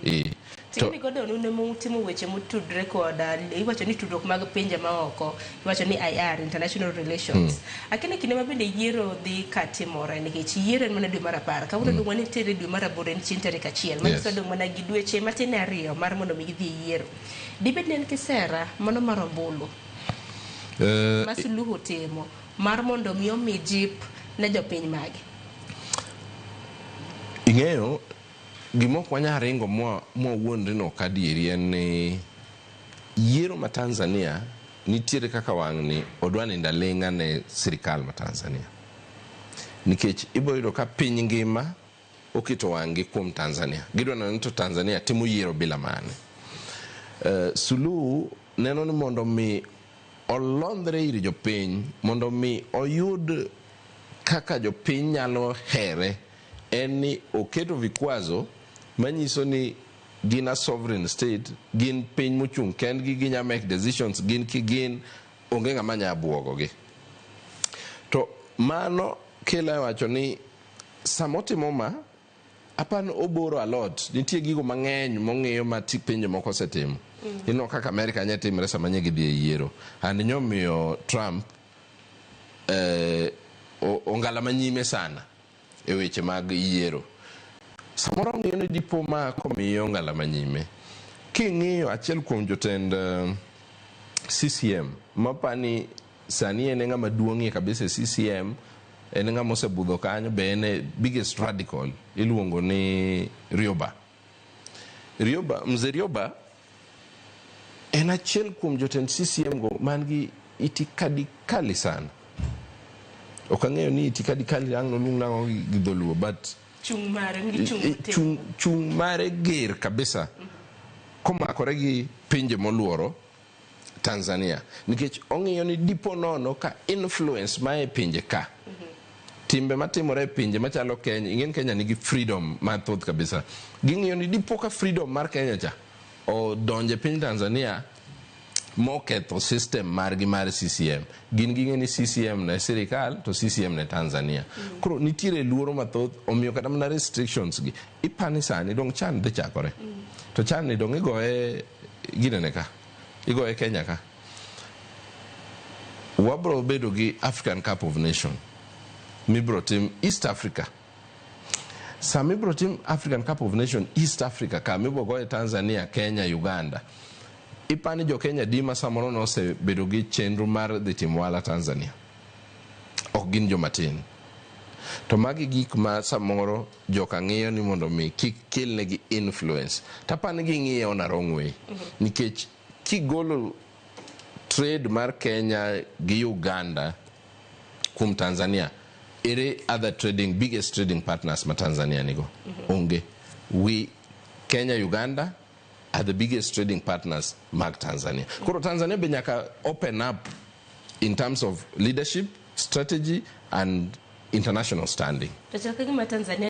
To Ting'ni Gordon, un ema utimo weche motudre kod iwacho ni tudruok mag pinje maoko, iwacho ni IR, international relations. Akine kinde ma bende yiero dhi ka timore, nikech yiero en mana dwe mar 10. Kawuono dong' wanitiere dwe mar 8, en chieng' tarik 1. Manyiso dong' mana gi dweche matin 2 mar mondo mi gidhi e yiero. Dibed ni en kisera mano mar ombulu ma Suluhu timo mar mondo mi omi jip ne jopiny mage? Ing'eyo gima ok wanyal ringo mwawuondre ni ok adieri en ni yiero ma Tanzania nitiere kaka wang'ni odwa nindo aling'a ne sirikal ma Tanzania. Nikech ibiro yudo ka piny ngima oketo wang'gi kuom Tanzania. Gidwa neno ni to Tanzania timo yiero bila mane. Suluhu neno ni mondo mi olondhre ir jopiny, mondo mi oyud kaka jopiny nyalo here, en ni oketo vikwazo manyiso ni gin a sovereign state, gin piny mochung' kendgi, ginya make decisions gin kigin, onge ng'ama nya buogogi. To mano kelo e wacho ni sama otimo ma, apani oboro a lot, nitie gigo mang'eny mong'iyo ma pinje moko osetimo. Ineno kaka Amerika nye timre sama nye gidhi e yiero. And nyomiyo Trump ongala manyime sana e weche mag yiero. Samoro ong'iyo ni dipo ma komiyo ongala manyime. King'iyo achiel kuom jotend CCM, mapani sani en e ng'ama duong'ie kabisa e CCM, en e ng'ama osebudho kanyo, be en e biggest radical, iluongo ni Rioba. Rioba, Mzee Rioba en achiel kuom jotend CCM go man gi itikadi kali sana. Ok ang'eyo ni itikadi kali ang' noluong nang'o gi dholuo, but chung' mare nigi chung' motegno. Chung' mare ger kabisa komakore gi pinje moluoro Tanzania, nikech ong'iyo ni dipo nono ka influence ma e pinje ka, timbe matimore e pinje machalo Kenya, ing'en Kenya nigi freedom mathoth kabisa, ging'iyo ni dipo ka freedom mar Kenya cha odonje piny Tanzania moketho system margi mar CCM. Gin ging'e ni CCM ne sirikal to CCM ne Tanzania. Koro nitiere luoro mathoth, omiyo kata mana restrictions gi ipani sani dong CHAN dhi chakore. To CHAN ni dong igoye ginene ka, igoye Kenya ka. Wabro bedo gi African Cup of Nation mibro tim East Africa. Sama ibro tim African Cup of Nation East Africa ka mibro goye Tanzania, Kenya, Uganda. Ipani jo Kenya di ma samoro nosebedo gi chenro mar dhi timo ohala Tanzania. Ok gin joma tin. To magi gik ma samoro joka ng'iyo ni mondo mi kik kelnegi influence. Tapani ging'iye on a wrong way. Nikech kigolo trade mar Kenya gi Uganda kuom Tanzania, ere other trading, biggest trading partners ma Tanzania nigo? Onge. We, Kenya, Uganda are the biggest trading partners mag Tanzania. Koro Tanzania be nyaka open up in terms of leadership, strategy and international standing. To chal ka gima Tanzania